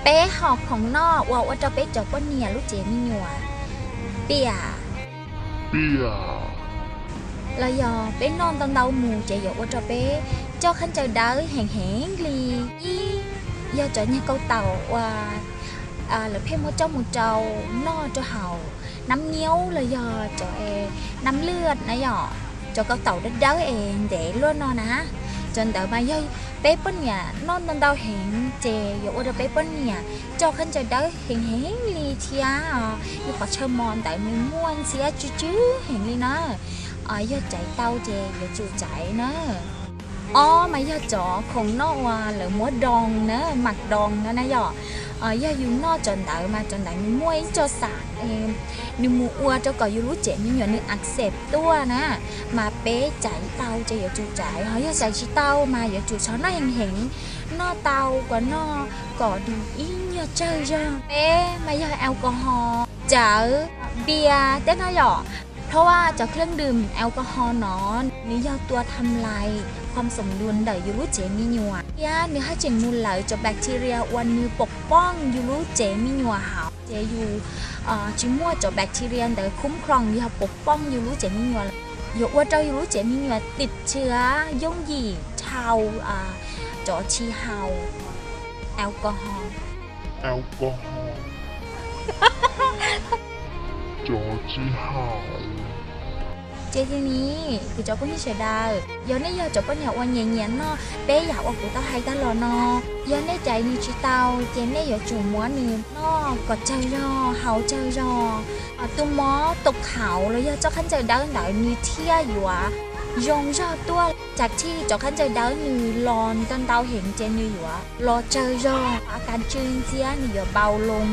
Peb hom khoom noj uas ua rau peb cov poj niam lub tsev me nyuam piam, los yog peb noj ntau ntau mus ces yuav ua rau peb coj khaub ncaws dawb heev heev li. Ib, yog cov nyuag kaus taum uas lawv pheej muab coj mus rau noj rau hauv nab nyiaub los yog cov nab lwj na yom, cov kaus taum dawb dawb es ntev luaj no na. Cov ntawd mas yog peb poj niam noj ntau ntau heev ces yuav ua rau peb poj niam coj khaub ncaws dawb heev heev li thiab. Yog qhov chaw mos ntawd nws muaj ntxhiab tsw tsw heev li na. Yog caiv tau ces yuav tsum caiv na. Ob mas yog cov khoom noj uas lawv muab doo na, mam doo no na yom. Yog yus noj cov ntawd mas cov ntawd nws muaj ib co xam, nws mus ua rau kom yus lub tsev me nyuam nws accept tuaj na, mas peb caiv tau ces yuav tsum caiv, ho yog caiv tsis tau mas yuav tsum txhob noj heev heev, noj tau kom noj kom nws ib nyuag tsawg zog. Peb mas yog alcohol, cawv, npias tej no yom.เพราะว่า cov เครื่องดื่ม alcohol no nws yog ตัวทำลายความสมดุล ntawm yus lub tsev me nyuam thiab nws haj tseem mus lawv cov bacteria uas nws pov pooj yus lub tsev me nyuam hauv, ces yus tsis muaj cov bacteria ntawd khum khloos yog pov pooj yus lub tsev me nyuam, yuav ua rau yus lub tsev me nyuam ติดเชื้อ yooj yim dhau cov tsis haus alcohol. Cov tsis haus. Ces li ni, kuv cov phooj ywg sawv daws, yog nej yog cov poj niam uas nyiam nyiam noj peb yam uas kuv tau hais tag los no, yog nej caiv nws tsis tau ces nej yuav tsum muab nws noj kom tsawg zog haus tsawg zog. Tus mob tau khauv los yog cov khaub ncaws dawb ntawd nws thiaj yuav zoo zog tuaj. Tsam thij cov khaub ncaws dawb nws los ntau ntau heev ces nws yuav los tsawg zog, a kav tsw ntxiab nws yuav bau loo.